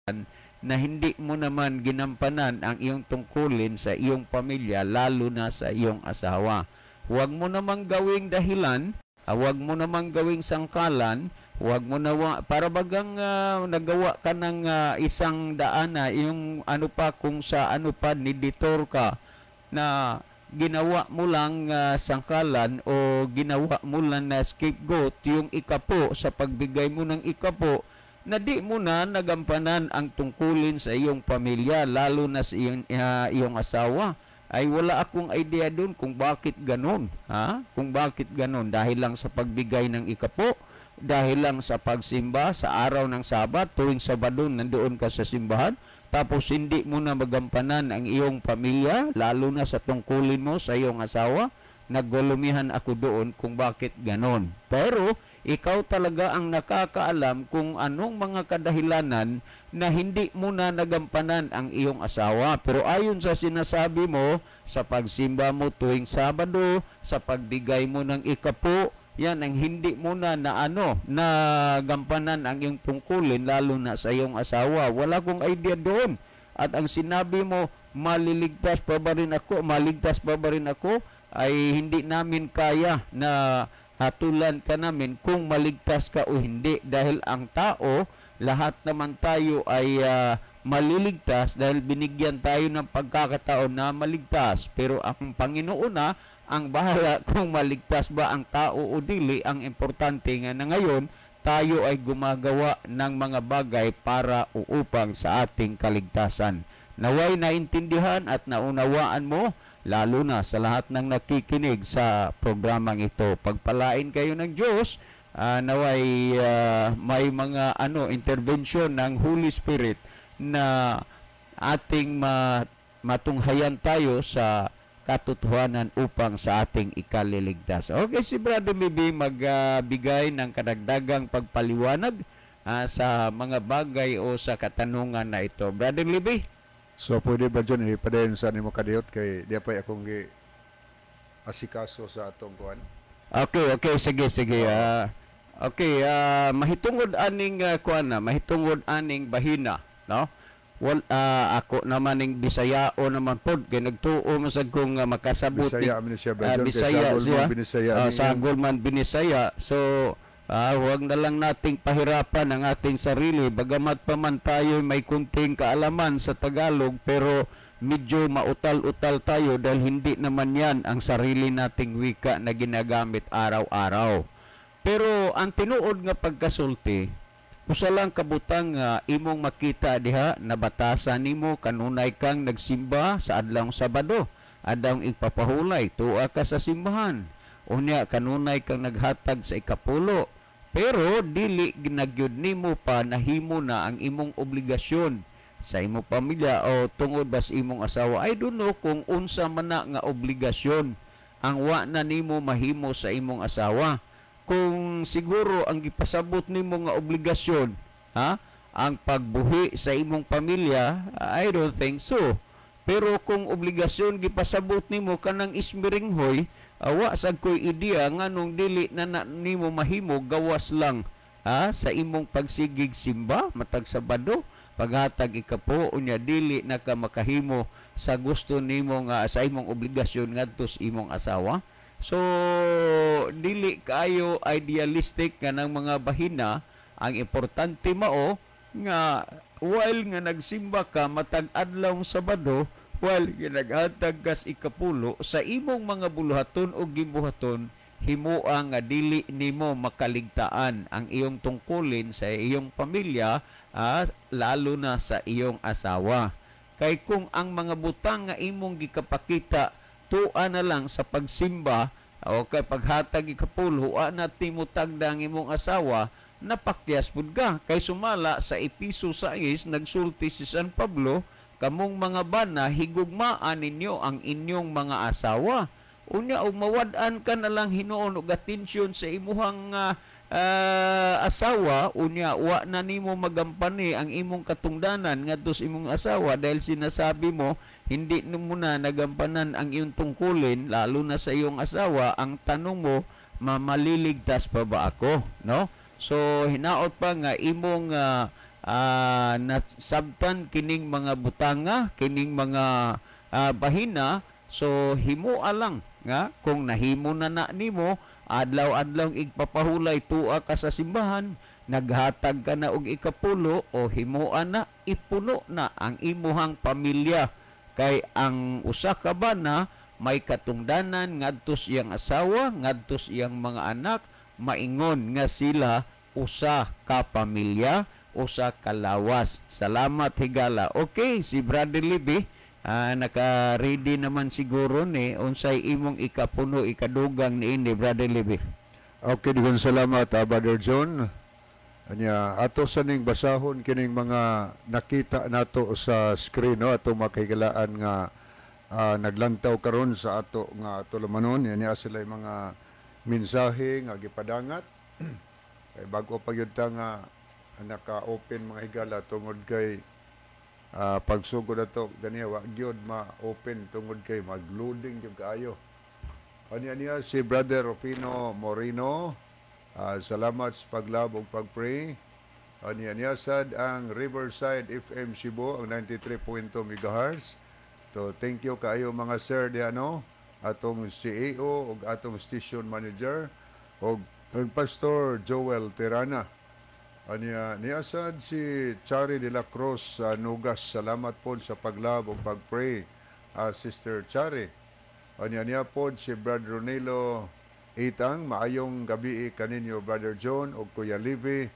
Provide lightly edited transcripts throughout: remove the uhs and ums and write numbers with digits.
Na hindi mo naman ginampanan ang iyong tungkulin sa iyong pamilya, lalo na sa iyong asawa. Huwag mo namang gawing dahilan, huwag mo namang gawing sangkalan, huwag mo nawa, para bagang nagawa ka ng 100 na yung ano pa kung sa ano pa ni detour ka na ginawa mo lang sangkalan o ginawa mo lang na scapegoat yung ikapo sa pagbigay mo ng ikapo na di mo na nagampanan ang tungkulin sa iyong pamilya, lalo na sa iyong asawa. Ay wala akong idea doon kung bakit ganun, ha? Kung bakit ganun, dahil lang sa pagbigay ng ikapo, dahil lang sa pagsimba sa araw ng Sabat, tuwing Sabado nandoon ka sa simbahan, tapos hindi mo na magampanan ang iyong pamilya, lalo na sa tungkulin mo sa iyong asawa. Naggulumihan ako doon kung bakit ganon. Pero ikaw talaga ang nakakaalam kung anong mga kadahilanan na hindi mo na nagampanan ang iyong asawa. Pero ayon sa sinasabi mo, sa pagsimba mo tuwing Sabado, sa pagbigay mo ng ikapo, yan ang hindi mo na na ano, nagampanan ang iyong tungkulin, lalo na sa iyong asawa. Wala kong idea doon. At ang sinabi mo, maliligtas pa ba rin ako? Maligtas pa ba rin ako? Ay hindi namin kaya na hatulan ka namin kung maligtas ka o hindi, dahil ang tao, lahat naman tayo ay maliligtas dahil binigyan tayo ng pagkakataon na maligtas. Pero ang Panginoon na ang bahala kung maligtas ba ang tao o dili. Ang importante nga na ngayon tayo ay gumagawa ng mga bagay para o upang sa ating kaligtasan. Naway naintindihan at naunawaan mo, lalo na sa lahat ng nakikinig sa programang ito. Pagpalain kayo ng Diyos, naway may mga ano intervention ng Holy Spirit na ating matunghayan tayo sa katotohanan upang sa ating ikaliligtas. Okay, si Brother Bibi magbigay ng kadagdagang pagpaliwanag sa mga bagay o sa katanungan na ito. Brother Libby? So pwede ba dyan ipadayon sa nimo kadiyot kay di pa akong gi asikaso sa atong kuan? Okay, sige, sige. Okay, mahitungod aning kuan na, mahitungod aning bahina, no? Wal, ako naman ning Bisaya o naman pod kay nagtuo man sad kong makasabot ni Bisaya man siya, Brother John, kay Bisaya sagol siya. Man Binisaya ni Sagol man Binisaya. So, huwag na lang nating pahirapan ang ating sarili. Bagamat pa man tayo may kunting kaalaman sa Tagalog, pero medyo mautal-utal tayo dahil hindi naman yan ang sarili nating wika na ginagamit araw-araw. Pero ang tinuod nga pagkasulti, usa lang kabutang nga imong makita diha, nabatasan nimo kanunay kang nagsimba sa adlawng Sabado, adlawng igpapahulay, tuwa ka sa simbahan. Unya kanunay kang naghatag sa ikapulo, pero dili ginagyud nimo pa nahimo na ang imong obligasyon sa imong pamilya o tungod ba sa imong asawa. I don't know kung unsa man na nga obligasyon ang wa na nimo mahimo sa imong asawa. Kung siguro ang gipasabot nimo nga obligasyon, ha, ang pagbuhi sa imong pamilya, I don't think so. Pero kung obligasyon gipasabot nimo kanang ismiringhoy, awa sad ko'y ideya nganong dili na nimo mahimo gawas lang, ha, sa imong pagsigig simba matag Sabado, paghatag ikapo, unya dili na ka makahimo sa gusto nimo nga sa imong obligasyon ngadto sa imong asawa. So dili kaayo idealistic nga ng mga bahina. Ang importante mao nga while nga nagsimba ka matag adlawng Sabado, while nga naghatag kas ikapulo sa imong mga buluhaton o gibuhaton, himoa nga dili nimo makaligtaan ang iyong tungkulin sa iyong pamilya, lalo na sa iyong asawa. Kay kung ang mga butang nga imong gikapakita tua na lang sa pagsimba o kay paghatag ikapulo, wa na timutagda ang imong asawa, napakyas pud ka. Kay sumala sa Episo 6, nagsulti si San Pablo, kamong mga bana, higugmaan ninyo ang inyong mga asawa. Unya og mawad-an ka na lang hinuon og atensyon sa imuhang asawa, unya wa na nimo magampani ang imong katungdanan ngadto sa imong asawa dahil sinasabi mo hindi mo na nagampanan ang iyong tungkulin lalo na sa iyong asawa. Ang tanong mo, mamaliligtas pa ba ako, no? So hinaot pa nga imong Nasabtan kining mga butanga, kining mga bahina, so himoa lang nga kung nahimo na na nimo, adlaw-adlaw igpapahulay, tua ka sa simbahan, naghatag ka na og ikapulo, o himoa na, ipuno na ang imuhang pamilya, kay ang usa ka bana may katungdanan ngadto sa iyang asawa, ngadto sa iyang mga anak, maingon nga sila usa ka pamilya, usa ka lawas. Salamat, higala. Okay, si Brother Libby, naka-ready naman siguro ni. Unsay imong ikapuno, ikadugang niini, Brother Libby? Okay, daghang salamat, Brother John. Anya, ato sa ning basahon kining mga nakita nato sa screen, no, ato makahigalaan nga naglantaw karon sa ato nga tulumanon. Yan niya sila yung mga mensahe nga gipadangat. Kay bago pa gyud ta nga naka-open, mga higala, tungod kay pagsugod ato ganiya wa gyud ma-open tungod kay mag-loading gyud kaayo. Anya niya si Brother Rufino Moreno. Salamat sa pag-love ug pag-pray. Anya niya sad ang Riverside FM Cebu, ang 93.2 MHz. So thank you kaayo, mga sir diha, no. Atong CEO ug atong station manager ug ang Pastor Joel Tirana. Anya niya sad si Chari de la Cruz sa Nugas. Salamat po sa pag-love ug pag-pray, Sister Chari. Anya niya po si Brother Ronelo Itang, "Maayong gabi kaninyo, Brother John ug Kuya Livy.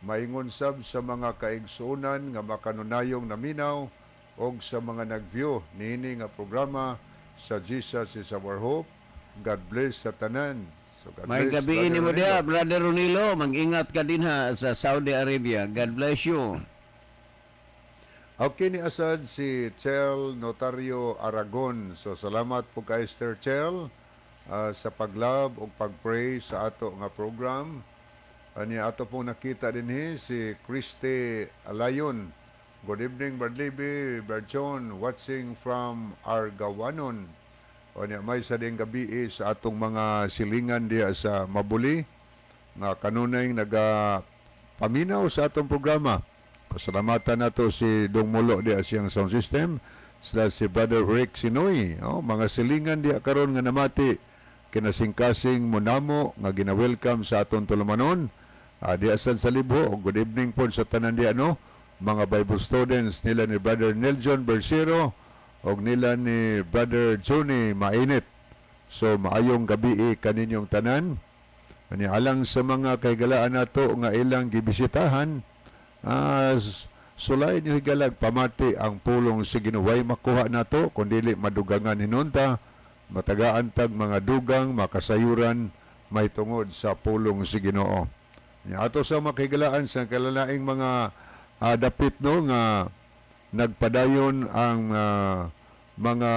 Maingon sab sa mga kaigsuonan nga makanunayong naminaw og sa mga nag-view niini nga programa sa Jesus is Our Hope. God bless sa tanan." So God May bless, gabi Brother ni mo diha, Ronilo. Brother Ronilo. Mag-ingat ka din ha sa Saudi Arabia. God bless you. Okay, ni asad si Chel Notario Aragon. So salamat po kay Sister Chel sa pag-love ug pag-pray sa ato nga program. Ani ato pong nakita dinhi si Christy Alayon. "Good evening, Brad Libby, Brad John, watching from Argawanon." O niya, may sa ding gabi sa atong mga silingan diha sa Mabuli nga kanunay naga paminaw sa atong programa. Pasalamatan nato si Dong Mulo diha siyang sound system, sila si Brother Rick Sinoy, oh, mga silingan diha karon nga namati kinasingkasing munamo nga gina-welcome sa atong tulumanon. Diha sad sa Libho, good evening po sa tanan diha, no, mga Bible students nila ni Brother Nelson Bersero og nila ni Brother Johnny Mainit. So maayong gabi kaninyong tanan. Ani alang sa mga kahigalaan nato nga ilang gibisitahan, sulay niyo, higalag, pamati ang pulong sa Ginoo. Way makuha nato kun dili madugangan hinunta, matagaan tag mga dugang makasayuran may tungod sa pulong sa Ginoo. Nya ato sa mga kahigalaan sa kalalaing mga dapit, no, nga nagpadayon ang mga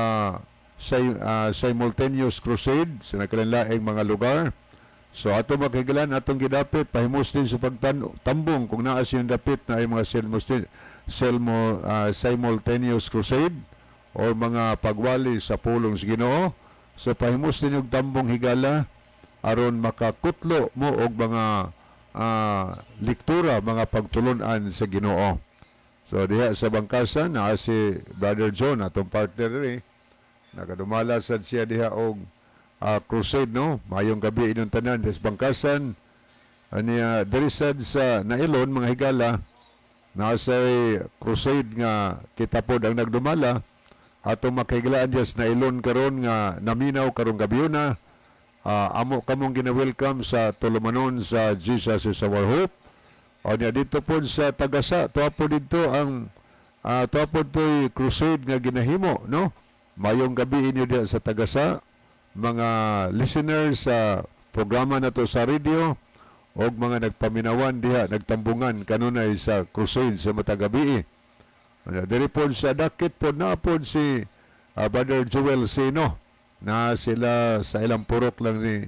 simultaneous crusade sa nagkalanlaing mga lugar. So ato, mga kahigalaan, atong gidapit, pahimos din sa pagtambong kung naa siyang dapit na ay mga simultaneous crusade or mga pagwali sa pulong sa Ginoo. So pahimos din yung tambong, higala, aron makakutlo mo og mga lektura, mga pagtulunan sa Ginoo. So diha sa Bangkasan naa si Brother John, atong partner diri, nakadumala sad siya diha og crusade, no. Mayong gabi inyong tanan des Bangkasan. Aniya diri sad sa Nailon, mga higala, nasa crusade nga kita pod ang nagdumala. Atong makahigalaan diya sa Nailon karon nga naminaw karong gabi na, amo kamong gina-welcome sa tulumanon sa Jesus is Our Hope. O niya dito po sa Tagasa, tuwa po dito ang tuwa po to'y crusade nga ginahimo, no? Mayong gabi inyo diya sa Tagasa, mga listeners sa programa na to sa radio og mga nagpaminawan diha, nagtambungan kanunay sa crusade sa matag gabi. Ano, diri po sa Dakit po na po si Brother Joel Sino na sila sa ilang purok lang ni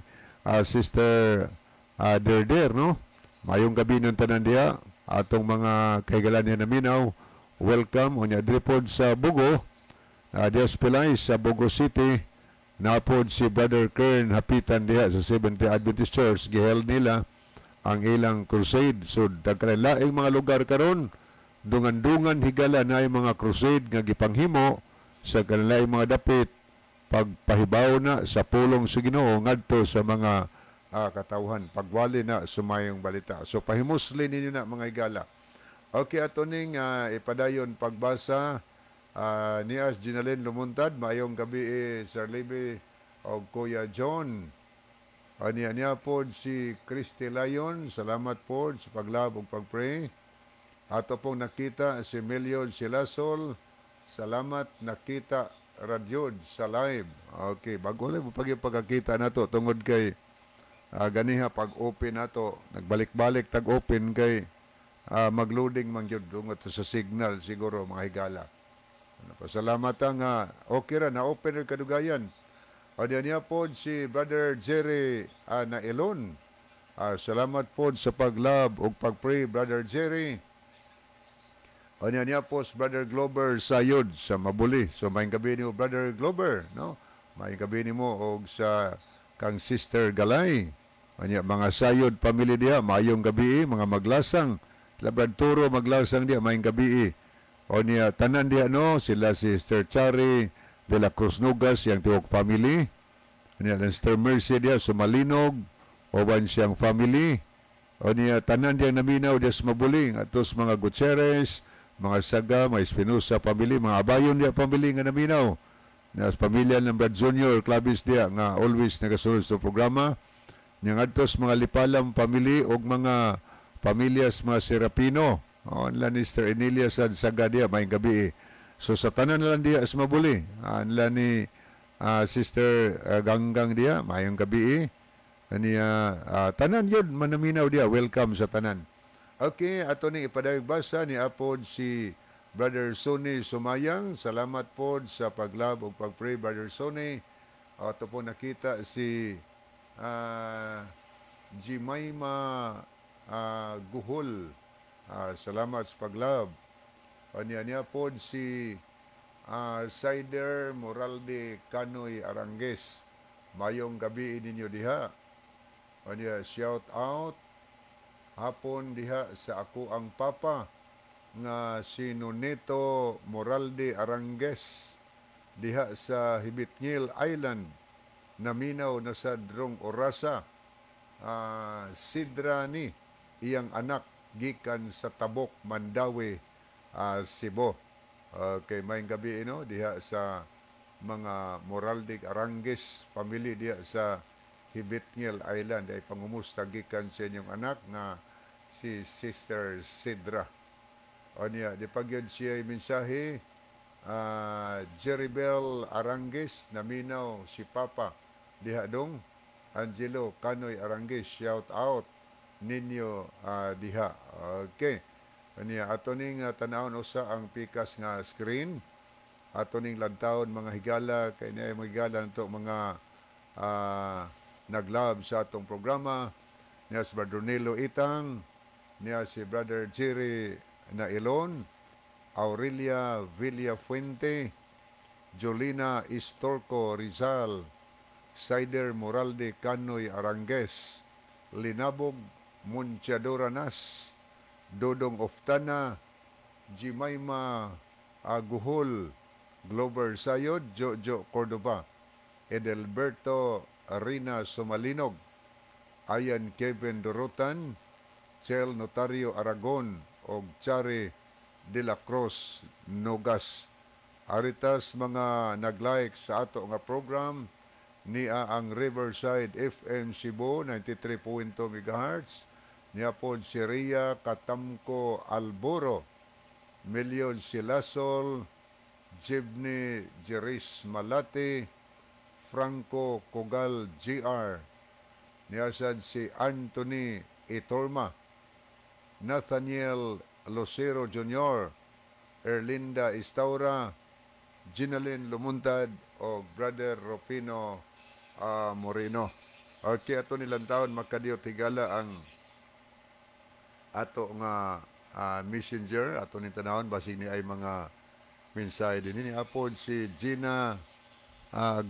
Sister Derder, no? Mayong gabi nung tanan diha, atong mga kahigalan niya naminaw, welcome. Unya diri pod sa Bogo, diha sa Pilay, sa Bogo City, napod si Brother Kern Hapitan diha sa Seventh-day Adventist Church, giheld nila ang ilang crusade. So, dagkalaing mga lugar karon. Dungan-dungan, higala, na mga crusade nga gipanghimo sa kanilang mga dapit, pagpahibaw na sa pulong sa Ginoo ngadto sa mga katawhan, pagwali na sa mayong balita. So pahimusli ninyo na, mga higala. Okay, ato ning ipadayon pagbasa nias Ginalyn Lumuntad, maayong gabi eh, Sir Libby og Kuya John. Niya niya pod si Christy Lyon, salamat pod sa pag-love ug pag-pray. Ato pong nakita si Meliod Silasol, salamat, nakita radyod sa live. Okay, bago lang mo pag pagkakita nato tungod kay ganiha pag open nato, nagbalik-balik tag open kay magloading man gyud tungod sa signal siguro, mga higala. Ano, pasalamat nga okay ra na open ra kadugayan. O niya pod si Brother Jerry Nailon. Salamat pod sa pag-love ug pag-pray, Brother Jerry. O niya po si Brother Glover Sayod sa Mabuli. So maayong gabi nimo, Brother Glover, no? Maayong gabi nimo og sa kang Sister Galay. Anya mga Sayod family diha, maayong gabi, mga Maglasang. Sila Brad Turo Maglasang diha, maayong gabi. O niya tanan diha, no, sila si Sister Chari de la Cruz Nugas, yang tiwok family. Niya Sister Mercy diha Sumalinog, uban siyang family. O niya tanan diha naminaw diha sa Mabuling, atos mga Gutierrez, mga Saga, mga Espinosa family, mga Abayon diha family nga naminaw. Na pamilya ng Brad Junior Clavis diha nga always nagasunod sa programa. Nya ngadtos mga Lipalam family og mga pamilyas mga Serapino. O nila ni Sister Emilia sad Saga diha, maayong gabi. So sa tanan na lang diha sa Mabuli, nila ni Sister Ganggang diha, maayong gabi. Aniya tanan yun manaminaw diha, welcome sa tanan. Okay, ato ning ipadayag basa ni apod si Brother Sonny Sumayang. Salamat pod sa pag-love ug pag-pray, Brother Sonny. Ato po nakita si Jimaima Guhol. Salamat sa pag-love. Aniya niya pod si Sider Moralde Canoy Arangues. Mayong gabi ninyo diha. Aniya, shout out hapon diha sa ako ang papa nga si Nonito Moralde Arangues diha sa Hibitngil Island, naminaw na sa drong orasa, sidra ni iyang anak gikan sa Tabok, Mandaue, Cebu. Okay, maayong gabi no diha sa mga Moralde Arangues family diha sa Hibitngil Island, ay pangumusta gikan sa inyong anak nga si Sister Sidra. O niya, di pagyud siya mensahe, Jeribel Arangues, naminaw si Papa diha dong Angelo Canoy Arangues, shout out ninyo diha. Okay. Niya ato ning tanawon usa ang pikas nga screen. Ato ning lantawon, mga higala, kay niya mga higala nato mga nag-love sa atong programa. Niya si Brother Nilo Itang, niya si Brother Jerry Nailon, Aurelia Villafuente, Jolina Istorco Rizal, Sider Moralde Canoy Arangues, Linabog Munchadora Nas, Dodong Oftana, Jimaima Aguhol, Glover Sayod, Jojo Cordova, Edelberto Arena Sumalinog, Ayan Kevin Dorotan, Chel Notario Aragon, og Chari de la Cruz Nogas. Aritas mga nag-like sa ato nga program niya ang Riverside FM Cebu 93.2 MHz, niya pod si Ria Katamko Alboro, Milyon Silasol, Jibni Jeris Malate, Franco Kogal GR, niya sad si Anthony Itorma, Nathaniel Lucero Jr., Erlinda Istaura, Ginalyn Lumuntad o Brother Rufino Moreno. Okay, ato nilang taon makadiyot, higala, ang ato nga messenger. Ato ning tanawon basig ni ay mga mensahe din ni apod si Gina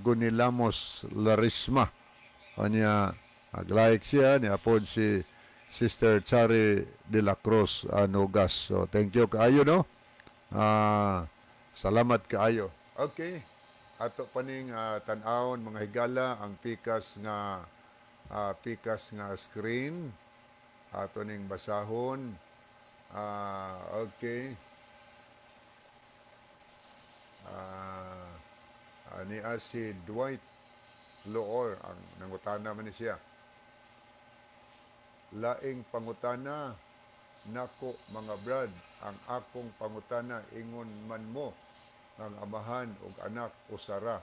Gunilamos Larisma. Anya like siya ni apod si Sister Chari de la Cruz Nogas. So thank you kaayo, no. Salamat kaayo. Okay. Ato pa ning tan-awon, mga higala, ang pikas nga screen. Ato ning basahon. Okay. Niya si Dwight Loor ang nangutana man ni siya. "Laing pangutana nako, mga brad. Ang akong pangutana, ingon man mo ang Amahan ug Anak usara.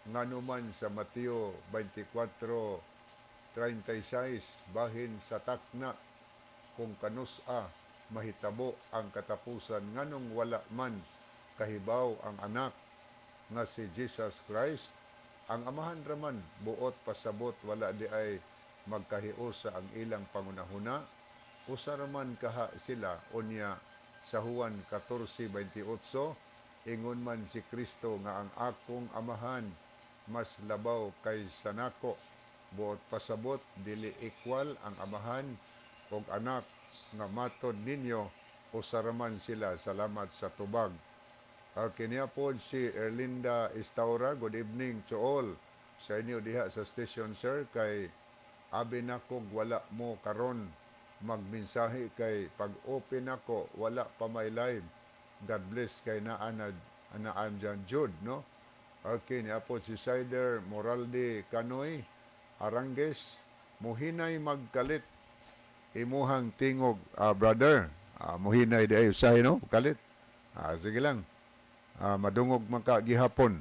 Ngano man sa Mateo 24:36, bahin sa takna kung kanus-a mahitabo ang katapusan, nganong wala man kahibaw ang Anak nga si Jesus Christ? Ang Amahan raman. Buot pasabot, wala diay magkahiusa ang ilang pangunahuna? Usa raman kaha sila? Unya sa Juan 14:28, ingon man si Kristo nga ang akong Amahan mas labaw kaysa nako. Buot pasabot, dili equal ang Amahan ug Anak nga matod ninyo? Usa raman sila? Salamat sa tubag." Okay, niya po si Erlinda Estaura. "Good evening to all sa inyo diha sa station, sir. Kay abi nako wala mo karon magmensahe, kay pag open ako wala pa may live. God bless kay naa na anaan dyan Jude, no?" Okay, niya po si Sider Moralde Kanoy Arangues. "Muhinay magkalit imuhang tingog, brother." Muhinay di ay usahay, no? Kalit. Sige lang. Madungog man ka gihapon.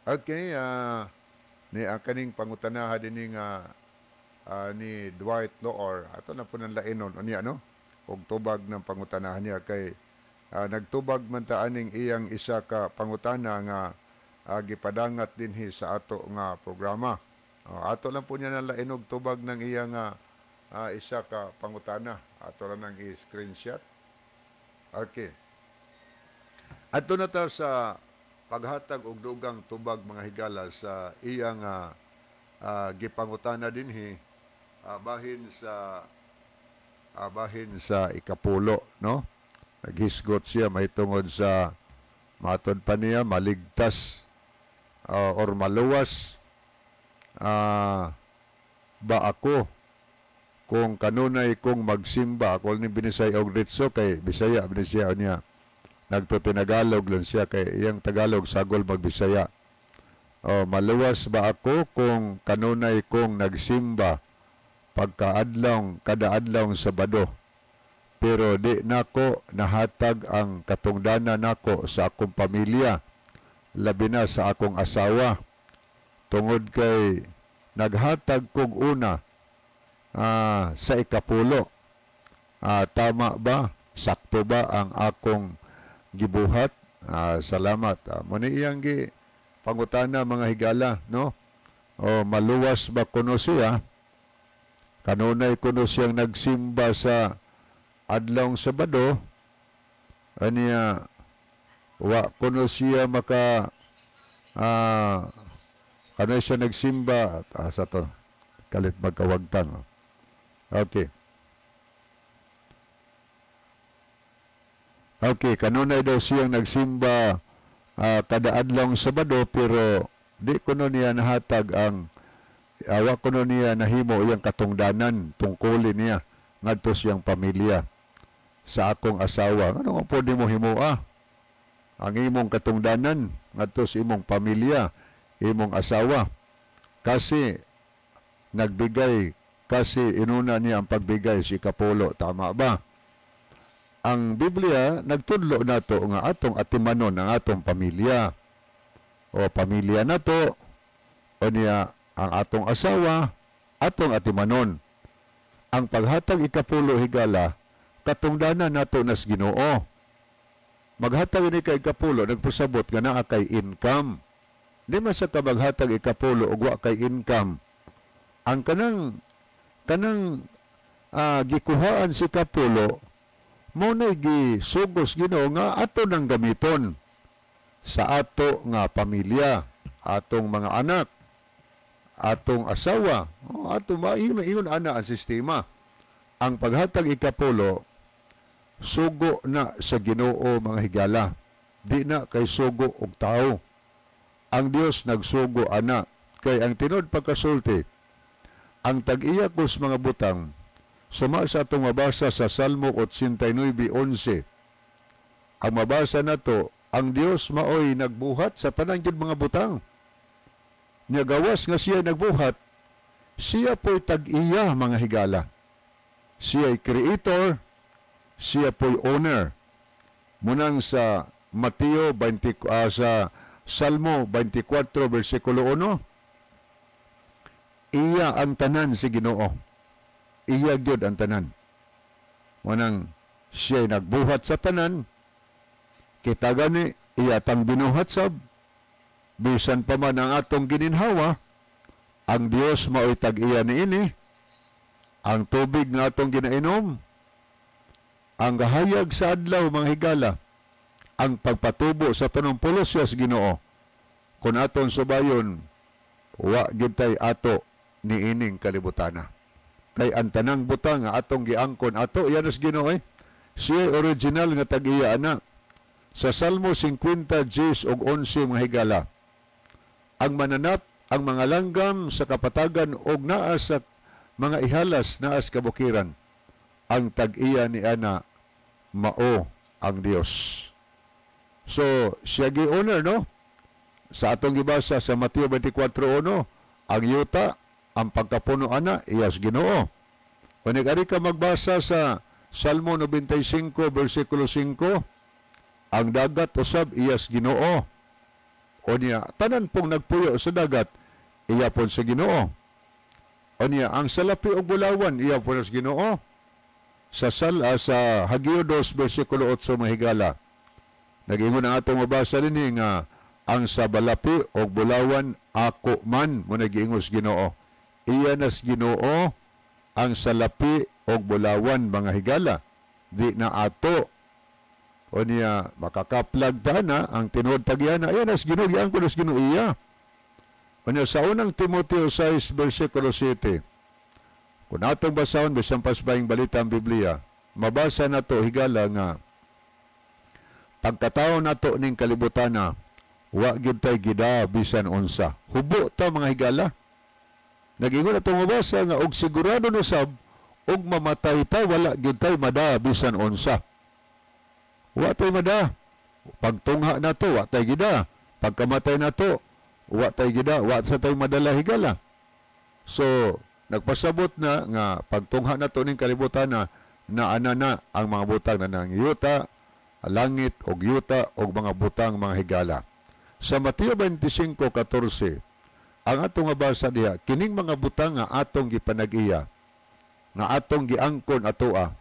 Okay, ni ang kaning pangutanaha dinhi nga ni Dwight Loor. Ato na po ng lainon unya, no? Og tubag ng pangutanahan niya kay nagtubag man ta aning iyang isa ka pangutana nga gipadangat dinhi sa ato nga programa. Oh, ato lang po niya na lainog tubag ng iyang isa ka pangutana. Ato lang nang i-screenshot. Okay. Adto na ta sa paghatag og dugang tubag, mga higala, sa iyang gipangutana dinhi bahin sa ikapulo, no? Naghisgot siya mahitungod sa matod pa niya maligtas or maluwas ba ako kung kanunay kong magsimba. Ako ni binisay og ritso kay Bisaya binisaya niya, nagto-Tinagalog lang siya kay iyang Tagalog sagol magbisaya. O, maluwas ba ako kung kanunay kong nagsimba pagkaadlaw kada adlaw Sabado, pero di nako nahatag ang katungdanan nako sa akong pamilya, labi na sa akong asawa, tungod kay naghatag kog una sa ikapulo? Tama ba, sakto ba ang akong gibuhat? Salamat." Mo ni iyang gi pangutana, mga higala, no? O, maluwas ba kuno siya? Kanunay kuno siyang nagsimba sa adlawng Sabado, aniya wa kuno siya maka kanunay siya nagsimba sa to kalit magkawagtang. Oh. Okay. Okay, kanunay daw siyang nagsimba kada adlawng Sabado, pero di kuno niya nahatag ang awa kuno niya nahimo iyang katungdanan, tungkulin niya ngadto siyang pamilya, sa akong asawa. Ano nga po di mo himoa ang imong katungdanan ngadto sa imong pamilya, imong asawa? Kasi nagbigay, kasi inuna niya ang pagbigay si ikapulo, tama ba? Ang Biblia nagtudlo nato nga atong atimanon ang atong pamilya. O pamilya nato o niya ang atong asawa, atong atimanon. Ang paghatag ikapulo, higala, katungdanan nato nas Ginoo. Maghatag ini kay ikapulo, nagpasabot nga naa kay income. Di man sa ka maghatag ikapulo ug wa kay income. Ang kanang kanang gikuhaan si ikapulo mo na gisugos Ginoo nga ato nang gamiton sa ato nga pamilya, atong mga anak, atong asawa. Oh, ato maingon ingon ana ang sistema. Ang paghatag ikapulo, sugo na sa Ginoo, mga higala. Di na kay sugo og tao. Ang Dios nagsugo ana kay ang tinuod pagkasulti, ang tag-iya kus mga butang, suma sa atong mabasa sa Salmo 89:11. Ang mabasa nato, ang Dios maoy nagbuhat sa tanan gyud mga butang. Nya gawas nga siya nagbuhat, siya po'y tag-iya, mga higala. Siya ay creator, siya po'y owner. Munang sa Mateo 20, sa Salmo 24 versikulo 1, iya ang tanan si Ginoo. Iya gyud ang tanan. Munang siya nagbuhat sa tanan, kita gani iya tang binuhat sab, bisan pa man ang atong gininhawa, ang Dios mao'y tag-iya niini, ang tubig nga atong ginainom, ang gahayag sa adlaw, mga higala, ang pagpatubo sa tanong pulos siya sa Ginoo. Kung aton subayon, wa gyud tay ato niining kalibutana. Kay ang tanang butang nga atong giangkon ato iya sa Ginoo eh. Siya original nga tag-iya ana. Sa Salmo 50:10 ug 11, mga higala, ang mananap, ang mga langgam sa kapatagan og naa sa mga ihalas naa sa kabukiran, ang tag-iya ni ana mao ang Dios. So, siya gi-owner, no? Sa atong gibasa sa Mateo 24:1, ang yuta, ang pagkapuno ana, iyas Ginoo. O ari ka magbasa sa Salmo 95, versikulo 5, ang dagat usab iyas Ginoo. O niya, tanan pong nagpuyo sa dagat, iya pon sa Ginoo. O niya, ang salapi og bulawan, iya pon sa Ginoo. Sa Hageo 2, versikulo 8, mahigala, nag-ingon ang atong mabasa dinhi nga ang sa balapi og bulawan ako man mo nagiingos Ginoo. Iya nas Ginoo ang salapi og bulawan, mga higala. Di na ato. O niya makakaplag ta na ang tinuod tagyana iya nas Ginoo, giangkon nas Ginoo iya. O niya sa unang Timoteo 6 versikulo 7. Kung atong basahon bisan pas baing balita ang Biblia, mabasa nato, higala, nga pagkatao nato ning kalibutana, wa gyud tay gida bisan unsa. Hubo ta, mga higala. Nag-ingon atong mabasa nga og sigurado na sab og mamatay ta, wala gyud tay mada bisan unsa. Wa tay mada. Pagtungha nato, wa tay gida. Pagkamatay nato, wa tay gida, wa sa tay madala, higala. So, nagpasabot na nga pagtungha nato ning kalibutan na naana na ang mga butang na nang yuta, langit og yuta og mga butang, mga higala. Sa Mateo 25:14, ang atong mabasa diha, kining mga butang nga atong gipanag-iya, nga atong giangkon atoa,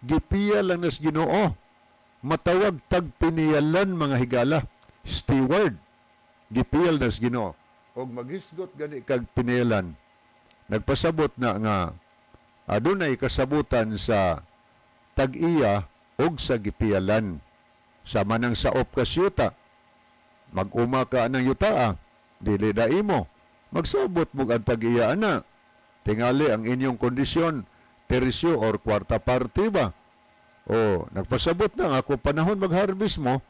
gipiya lang nas Ginoo. Matawag tag piniyalan, mga higala, steward. Gipiyal nas Ginoo. Og maghisgot gani kag piniyalan, nagpasabot na nga adunay kasabutan sa tag-iya og sa gipiyalan. Sama nang saop ka yuta, mag-uma ka ng yuta, dili da imo. Magsabot mo ang tag-iya ana. Tingali ang inyong kondisyon, tersyo or kwarta parte ba? O, nagpasabot na ako panahon mag-harvest mo,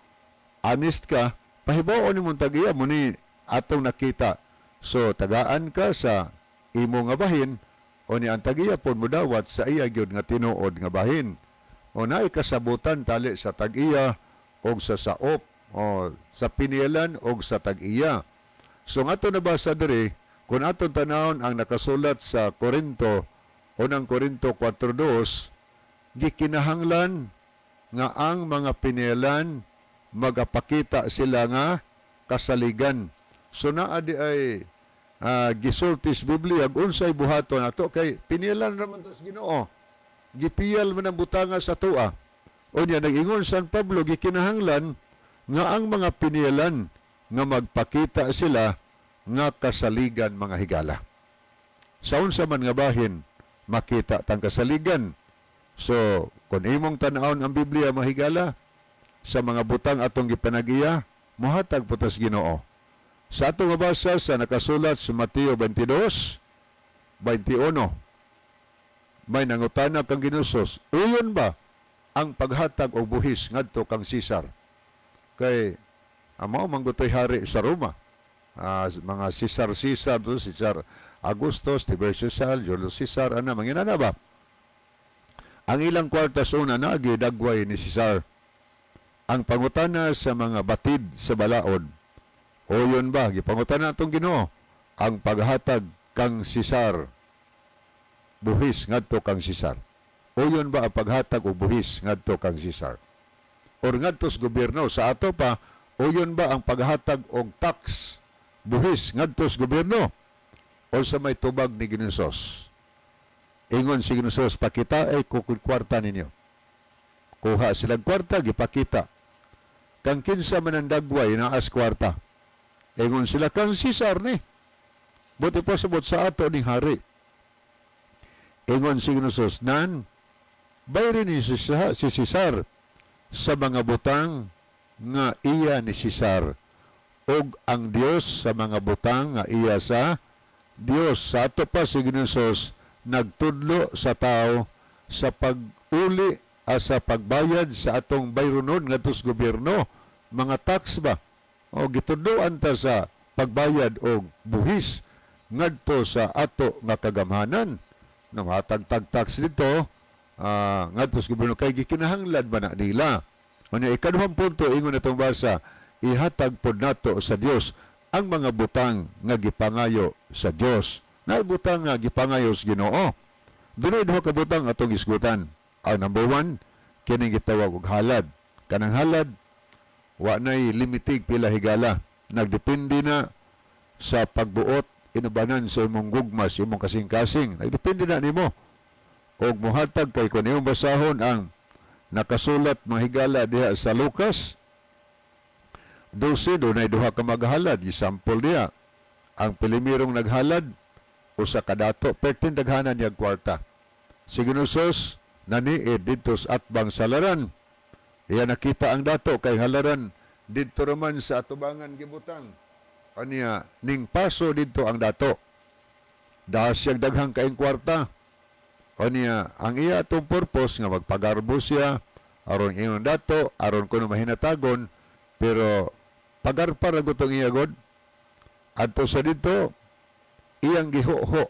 honest ka, pahibaon ni mong tag-iya mo ni atong nakita. So, tagaan ka sa imo nga bahin, o ni ang tag-iya pon mo dawat sa iya gyud nga tinuod nga bahin. O naay kasabutan tali sa tag-iya og sa saop o sa pinilan og sa tag-iya. So nga ato nabasa diri, kung aton tanawon ang nakasulat sa Korinto, unang Korinto 4:2, gikinahanglan nga ang mga pinilan magapakita sila nga kasaligan. So naa di ay gisulti sa Biblia unsay buhaton ato kay pinilan raman tas Ginoo. Gipiyal man ang butanga sa atoa. Unya nag-ingon San Pablo, gikinahanglan nga ang mga pinilan nga magpakita sila nga kasaligan, mga higala. Sa unsa man nga bahin makita tang kasaligan. So, kung imong tan-awon ang Biblia, mahigala, sa mga butang atong gipanagiya, mohatag po tas Ginoo. Sa atong mabasa sa nakasulat sa Mateo 22:21. May nangutana kang Ginoong Hesus, uyon ba ang paghatag og buhis ngadto kang Cesar? Kay amo man gutoy hari sa Roma. Mga Cesar Cesar to Cesar Augustus, Tiberius Caesar, Julius Caesar, ana manginana ba? Ang ilang kwarta sa una na gidagway ni Cesar. Ang pangutana sa mga batid sa balaod, uyon ba gipangutana atong Ginoo ang paghatag kang Cesar, buhis ngadto kang Cesar? Uyon ba ang paghatag og buhis ngadto kang Cesar? Or ngadto sa gobyerno sa ato pa, uyon ba ang paghatag og tax, buhis ngadto sa gobyerno? O sa may tubag ni Ginoong Hesus? Ingon si Ginoong Hesus, pakita ay kukud kwarta ninyo. Kuha silang kwarta, gipakita. Kang kinsa man ang dagway naas kwarta. Ingon sila, kang Cesar ni. Buti pa sabot sa ato ni hari. Ingon si Ginoong Hesus, nan, bayrin ni si Cesar sa mga butang nga iya ni Cesar, og ang Dios sa mga butang nga iya sa Dios. Sa ato pa si Ginoong Hesus nagtudlo sa tao sa pag-uli, sa pagbayad sa atong bayronon ngadto sa gobyerno, mga tax ba? O gitudloan ta sa pagbayad og buhis ngadto sa ato nga kagamhanan. No, hatag tax dito ngadto sa gobyerno kay gikinahanglan ba na nila. Unya, ikaduhang punto, ingon atong basa, ihatag pod nato sa Dios ang mga butang nga gipangayo sa Dios. Na butang nga gipangayo sa Ginoo. Dunay duha ka butang atong isgutan. Ang number 1, kining gitawag og halad. Kanang halad wa nay limitig pila higala. Nagdepende na sa pagbuot inubanan sa imong gugma, sa imong kasing-kasing. Nagdepende na nimo. Og mohatag kay kun imong basahon ang nakasulat mga higala diha sa Lucas 12, dunay duha ka maghalad. Gisample diha. Ang pilimirong naghalad usa ka dato, pertin daghanan niyang kwarta. Si Ginoong Hesus naniid didto sa atbang sa halaran. Iya nakita ang dato kay halaran didto raman sa atubangan gibutang. Aniya ning paso didto ang dato. Dahas siyang daghang kaing kwarta. Aniya ang iya atong purpose nga magpagarbo siya aron iyong dato, aron kuno mahinatagon, pero pagarpa ra gutong iya god. Adto sa didto iyang gihoho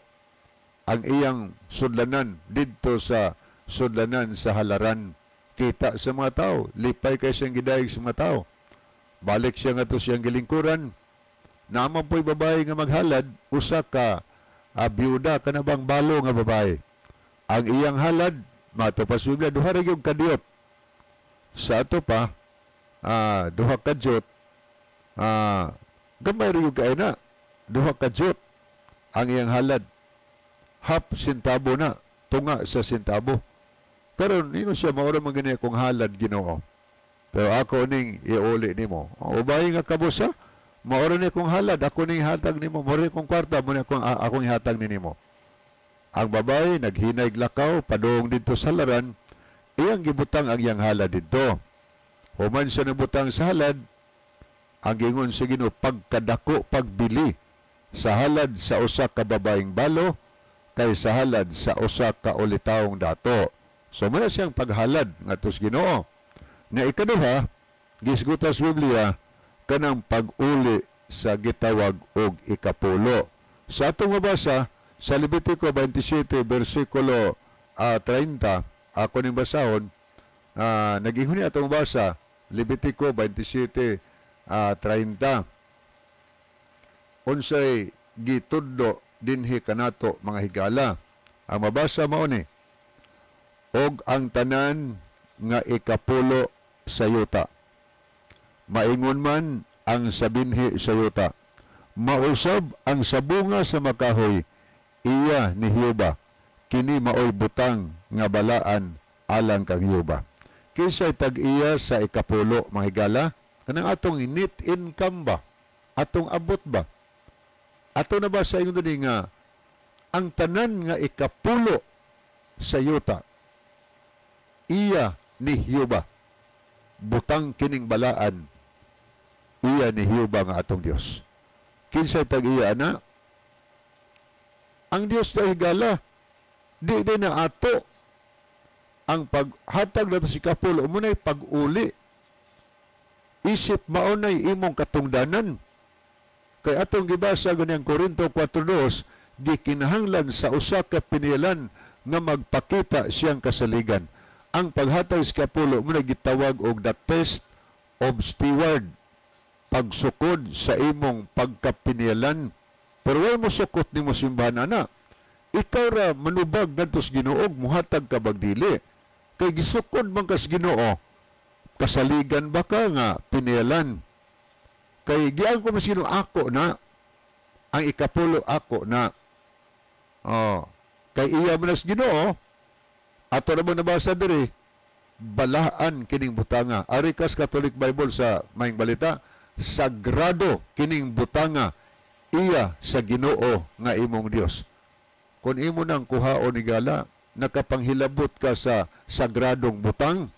ang iyang sudlanan didto sa sudlanan sa halaran. Kita sa mga tao, lipay kay siyang gidayeg sa mga tao. Balik siya ngadto siyang gilingkuran. Naman po'y babae nga maghalad, usa ka biyuda kanabang balo nga babae. Ang iyang halad, mato pa sa Biblia, duha ra gyud ka diyot. Sa ato pa, duha ka diyot, gamay ra gyud kay na, duha ka diyot ang iyang halad. Half sentabo na, tunga sa sentabo. Karon ingon siya, maura man gani akong halad, Ginoo. Pero ako ning iuli nimo. Ubay nga kabusa, maura ni akong halad, ako ning hatag nimo, maura ni akong kwarta, mo ni akong ihatag ni nimo. Ang babae naghinay lakaw padung didto sa halaran, iyang gibutang ang iyang halad didto. Human siya nabutang sa halad, ang gingon sa Ginoo, pagkadako pagbili sa halad sa usa ka babaeng balo kay sa halad sa usa ka ulitawong dato. So muna siyang paghalad ngadto sa Ginoo. Na ikaduha, gisgutan sa Biblia kanang pag-uli sa gitawag og ikapulo. Sa atong mabasa sa Levitico 27 versikulo 30, ako ning basahon, nag-ingon ni atong basa Levitico 27 30. Unsay gitudlo dinhi kanato mga higala? Ang mabasa mao ni, og ang tanan nga ikapulo sa yuta, maingon man ang sabinhi sa yuta, mausab ang sabunga sa makahoy, iya ni Hiuba, kini maoy butang nga balaan alang kang Hiuba. Kinsay tag-iya sa ikapulo mga higala? Kanang atong net income ba? Atong abot ba? Ato na ba sa ingon dinhi nga ang tanan nga ikapulo sa yuta iya ni Hiuba, butang kining balaan iya ni Hiuba nga atong Dios? Kinsay tag-iya ana? Ang Dios na higala. Di di na ato ang paghatag nato sa ikapulo mo na'y pag-uli. Isip maunay imong katungdanan. Kay atong gibasa ganiyang Korinto 4:2, gikinahanglan sa usa ka pinilan nga magpakita siyang kasaligan. Ang paghatag sa ikapulo mo na gitawag og the test of steward, pagsukod sa imong pagkapinilan. Pero way mo sukot nimo simbahan ana. Ikaw ra manubag ngadto sa Ginoo, muhatag ka bag dili. Kay gisukod man kas Ginoo, kasaligan ba ka nga pinilan? Kay giang ko mas Ginoo, ako na ang ikapulo, ako na. Oh, kay iya man sa Ginoo. Ato ra mo nabasa diri, balaan kining butanga. Ari kas Catholic Bible sa Maayong Balita, sagrado kining butanga, iya sa Ginoo nga imong Dios. Kung imo nang kuhaon ni gala, nakapanghilabot ka sa sagradong butang,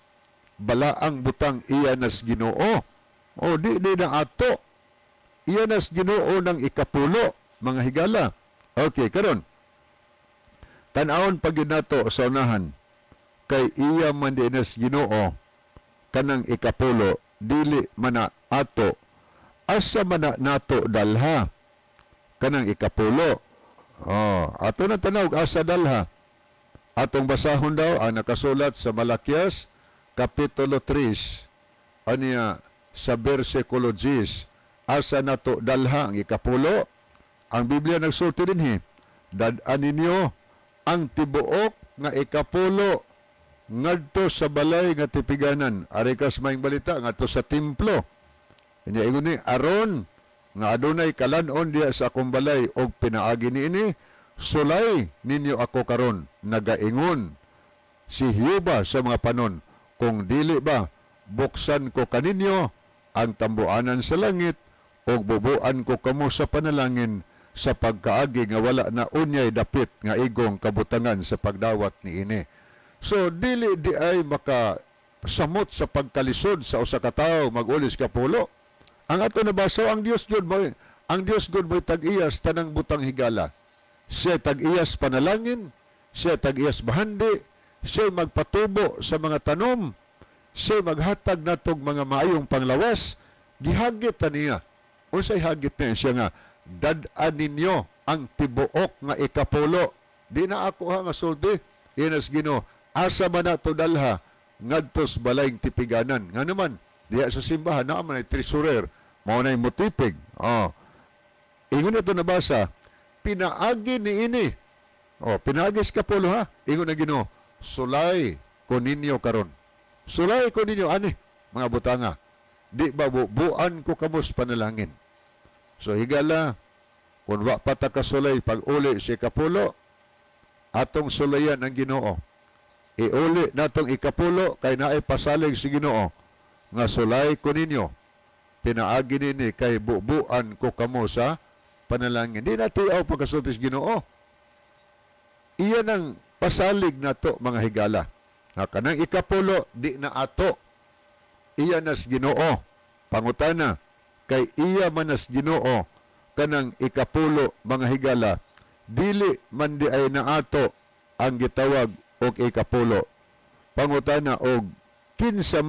balaang butang, iya nas Ginoo. O di di na ato. Iya nas Ginoo ng ikapulo, mga higala. Okay, karon. Tan-awon pag nato sa unahan, kay iya man di nas Ginoo kanang ikapulo, dili mana ato. Asa man na nato dalha kanang ikapulo? Oh, ato na tanaw asa dalha. Atong basahon daw ang nakasulat sa Malakias kapitulo 3 aniya sa bersikulo 10. Asa nato dalha ang ikapulo? Ang Biblia nagsulti dinhi, dad-an ninyo ang tibuok nga ikapulo ngadto sa balay nga tipiganan. Ari kas Maayong Balita, ngadto sa templo. Inya ingon ni aron nga adunay kalan-on diya sa akong balay og pinaagi niini, sulay ninyo ako karon, nagaingon si Jehova sa mga panon, kung dili ba buksan ko kaninyo ang tambuanan sa langit og bubuan ko kamo sa panalangin sa pagkaagi nga wala na unyay dapit nga igong kabutangan sa pagdawat niini. So dili di ay makasamot sa pagkalisod sa usa ka tawo mag-ulis kapulo. Ang ato nabasa, ang Dios gyud mo, ang Dios gud mo'y tag-iyas tanang butang, higala. Siya tag-iyas panalangin, siya tag-iyas bahandi, siya magpatubo sa mga tanom, siya maghatag natog mga maayong panglawas, gihagit ta niya. Unsay hagit niya? Siya nga dad-an ninyo ang tibuok nga ikapulo. Di na ako ha nga sulti, inas Ginoo. Asa man na to dalha? Ngadto sa balayng tipiganan. Nga naman, diya sa simbahan, naa man ay treasurer, mao na'y mutipig. Oh. Ingon ito nabasa, pinaagi ni ini. Oh, pinaagi sa kapulo ha. Ingon na Ginoo, sulay ko ninyo karon. Sulay ko ninyo ani mga butanga. Di ba bubuan ko kamos panalangin? So higala, kung wa pa ta kasulay pag uli si kapulo, atong sulayan ang Ginoo. Iuli natong ikapulo kay naay pasalig si Ginoo nga sulay ko ninyo pinaagi nini kay bubuan ko kamo sa panalangin. Di na tiaw pagkasulti sa Ginoo. Iyan ang pasalig nato, mga higala. Ha, kanang ikapulo di na ato. Iya nas Ginoo. Pangutana, kay iya manas Ginoo kanang ikapulo, mga higala, dili man di ay naato ang gitawag og ikapulo. Pangutana, og kinsa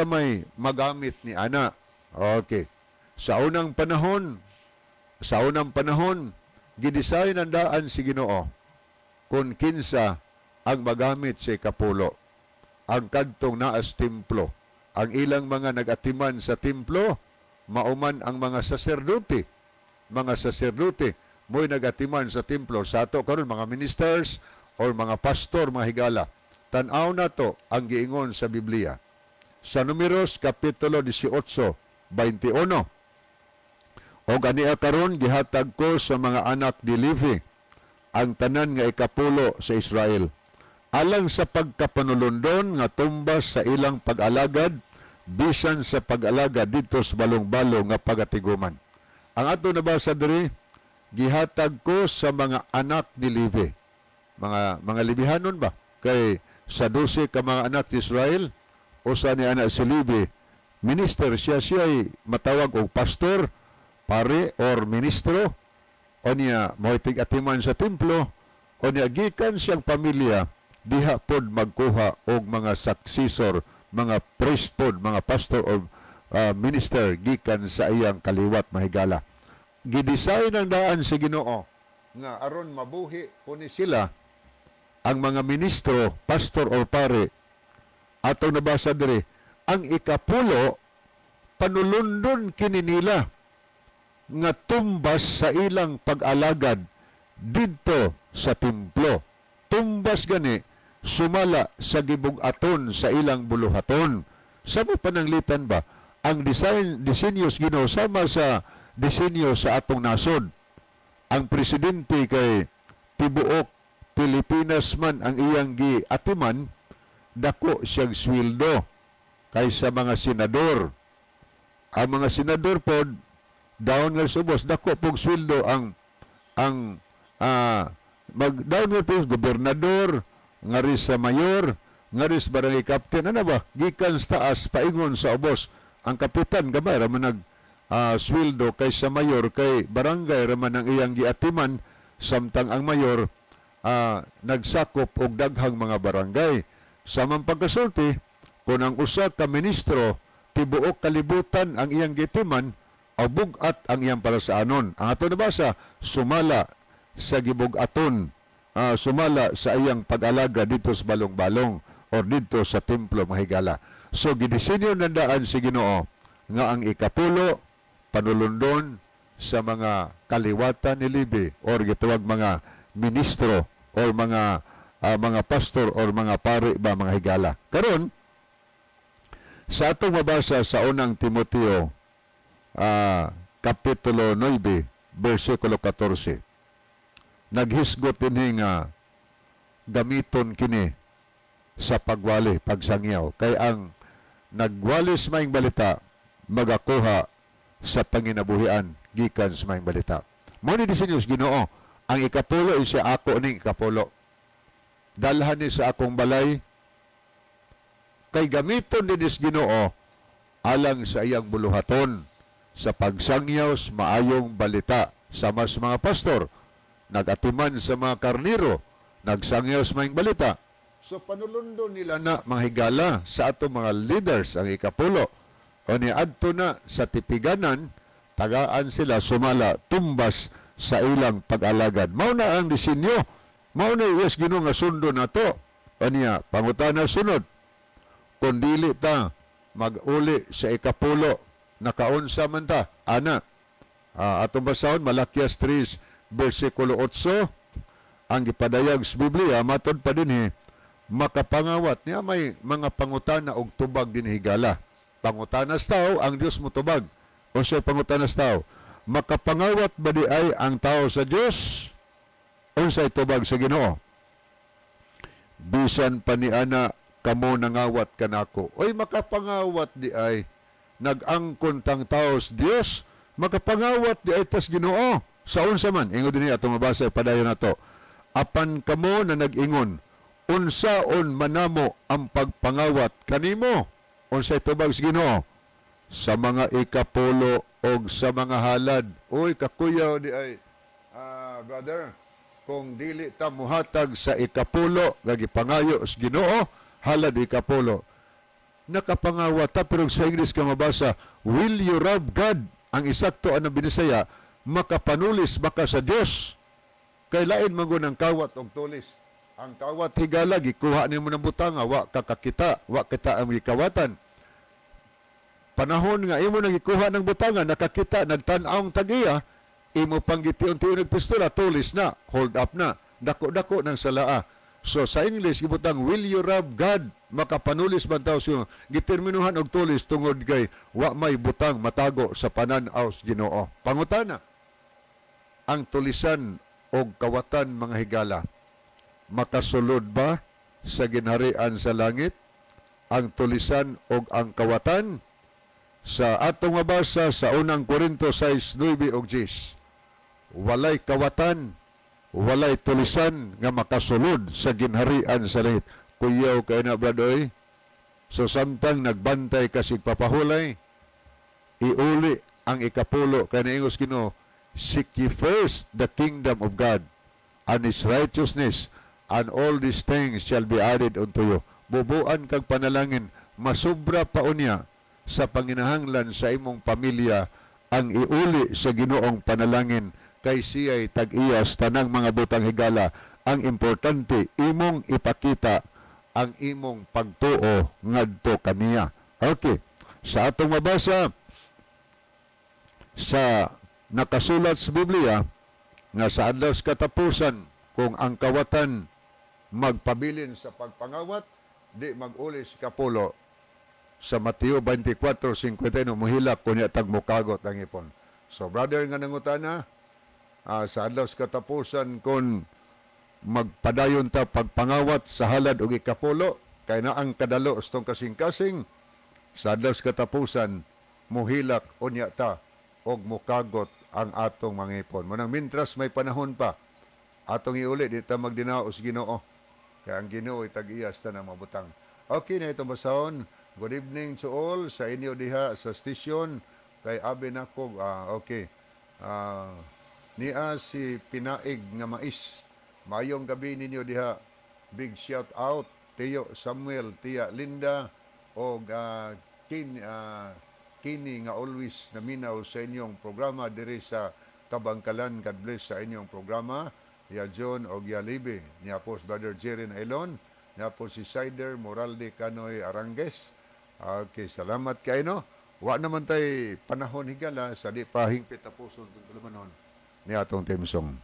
may magamit ni ana? Okay. Sa unang panahon, gidesign ang daan si Ginoo kung kinsa ang magamit sa ikapulo. Ang kadtong naas templo, ang ilang mga nagatiman sa templo, mauman ang mga saserdote. Mga saserdote, mo'y nagatiman sa templo. Sa ato karon mga ministers or mga pastor, mga higala. Tan-aw na to ang giingon sa Biblia. Sa Numeros Kapitulo 18, 21. "O ania karon gihatag ko sa mga anak ni Levi ang tanan nga ikapulo sa Israel alang sa pagkapanulundon nga tumbas sa ilang pag-alagad bisan sa pag-alagad dito sa balong-balong nga pagatiguman." Ang ato nabasa diri, gihatag ko sa mga anak ni Levi. Mga Levihanon ba? Kay sa 12 ka mga anak ni Israel, usa ni anak si Levi, minister siya. Siya ay matawag og pastor, pare or ministro, o niya mo'y tig-atiman sa templo, o O niya, gikan siyang pamilya, diha pod magkuha og mga successor, mga priest pod, mga pastor or minister gikan sa iyang kaliwat, mahigala. Gidesign ang daan si Ginoo nga aron mabuhi kuni sila ang mga ministro, pastor or pare. Atong nabasa diri, ang ikapulo panulundon kini nila nga tumbas sa ilang pag-alagad didto sa templo. Tumbas gani sumala sa gibug-aton sa ilang buluhaton. Sa mo pananglitan ba, ang design disenyo sa Ginoo sama sa disenyo sa atong nasod. Ang presidente kay tibuok Pilipinas man ang iyang giatiman, dako siyang sweldo kaysa mga senador. Ang mga senador pod down nga subos, dako pog sweldo ang mag down nga po gobernador, ngari sa mayor, ngari sa barangay captain, ano ba, gikan sa taas paingon sa ubos. Ang kapitan gamay ra man nag sweldo kaysa mayor kay barangay ra man ang iyang giatiman, samtang ang mayor nagsakop og daghang mga barangay. Sa man pagkasulti, kung ang usa ka ministro tibuok kalibutan ang iyang gitiman, aw bug-at ang iyang parasaanon. Ang ato nabasa, sumala sa gibug-aton, sumala sa iyang pag-alaga dito sa balong-balong or dito sa templo, mahigala. So gidisenyo nandaan si Ginoo nga ang ikapulo panulundon sa mga kaliwatan ni Levi or gitawag mga ministro or mga pastor or mga pari ba, mga higala. Karon sa atong mabasa sa Unang Timoteo kapitulo 9 bersikulo 14, naghisgot dinhi nga gamiton kini sa pagwali, pagsangyaw, kay ang nagwali sa maayong balita magakuha sa panginabuhian gikan sa maayong balita. Mo ni disenyo sa Ginoo. Ang ikapulo is ako ning ikapulo, dalhan ni sa akong balay kay gamiton din is Ginoo alang sa iyang buluhaton sa pagsangyaw sa maayong balita, sama sa mga pastor nagatiman sa mga karniro, nagsangyaw sa maayong balita. So panulundo nila na, mga higala, sa ato mga leaders ang ikapulo. O ni adto na sa tipiganan, tagaan sila sumala tumbas sa ilang pag-alagad. Mao na ang disenyo, mao na yes Ginoo nga sundo nato. O niya, pangutana sunod, kung dili ta mag-uli sa ikapulo, nakaunsa man ta ana? Atong basahon Malakias 3 bersikulo 8. Ang gipadayag sa Biblia matod pa dinhi, makapangawat niya, may mga pangutana og tubag din, higala. Pangutana sa tao, ang Dios motubag. O siya pangutana sa tao, "Makapangawat ba di ay ang tao sa Dios?" Unsay tubag sa Ginoo? "Bisan pa ni ana kamo nangawat kanako." Oy, makapangawat di ay nag-angkon tang tao sa Dios, makapangawat di ay tas Ginoo. Sa unsa man? Ingon dinhi, atong mabasa padayon nato. "Apan kamo na nag-ingon, 'Unsaon manamo ang pagpangawat kanimo?' Unsay tubag sa Ginoo? "Sa mga ikapulo og sa mga halad." Uy, kakuyaw di ay, brother, kung dili ta muhatag sa ikapulo nga gipangayo sa Ginoo, halad, ikapulo, nakapangawat ta. Pero sa English ka mabasa, "Will you rob God?" Ang isakto ang Binisaya, "Makapanulis ba ka sa Dios?" Kay lain man gud ang kawat og tulis. Ang kawat, higala, gikuha nimo ng butanga, wa ka kakita, wa kita ang gikawatan. Panahon nga imo nang gikuha ng butanga, nakakita, nagtan-aw ang tag-iya, imo pang gitiun-tiun og pistola, tulis na, hold up na, dako-dako ng salaa. So sa English gibutang, "Will you rob God?" Makapanulis man taw siya? Giterminuhan og tulis tungod kay wa may butang matago sa panan-aw sa Ginoo. Pangutana, ang tulisan og kawatan, mga higala, makasulod ba sa ginharian sa langit ang tulisan og ang kawatan? Sa atong mabasa sa Unang Korinto 6:9 og 10, walay kawatan, walay tulisan nga makasulod sa ginharian sa langit. Kuyaw kay na, brad, oy. So samtang nagbantay ka sig papahulay, iuli ang ikapulo kay naingos Ginoo, "Seek ye first the kingdom of God." and His righteousness, and all these things shall be added unto you. Bubuan kag panalangin, masubra pa unya sa panginahanglan sa imong pamilya ang iuli sa Ginoong panalangin kay siya'y tag-iyas tanang mga butang higala. Ang importante, imong ipakita ang imong pagtuo ngadto kaniya. Okay. Sa atong mabasa sa nakasulat sa Biblia nga sa adlaw sa katapusan, kung ang kawatan magpabilin sa pagpangawat, di mag-uli sa kapulo sa Mateo 24:51, muhilak kunya tag mukagot ang ipon. So brother nga nangutana, sa adlaw sa katapusan, kung magpadayon ta pagpangawat sa halad og ikapulo kay na ang kadalo sa tong kasing-kasing, sa adlaw sa katapusan muhilak unya ta og mukagot ang atong mga ipon. Munang mintras may panahon pa, atong iuli, di ta magdinaos sa Ginoo. Kaya ang Ginoo ay tag-iyas tanang mabutang. Okay na itong basahon. Good evening to all sa inyo diha sa station kay abi nako, okay. Niya si Pinaig nga mais. Mayong gabi ninyo diha. Big shout out Tio Samuel, Tia Linda og kini nga always naminaw sa inyong programa diri sa Kabangkalan. God bless sa inyong programa. Ya John og ya Libe. Niya po si Brother Jerry Nailon. Niya po si Sider Moralde Canoy Arangues. Okay, salamat kay no. Wa naman tay panahon higala sa di pa hingpit tapuson tulumanon ni atong theme song.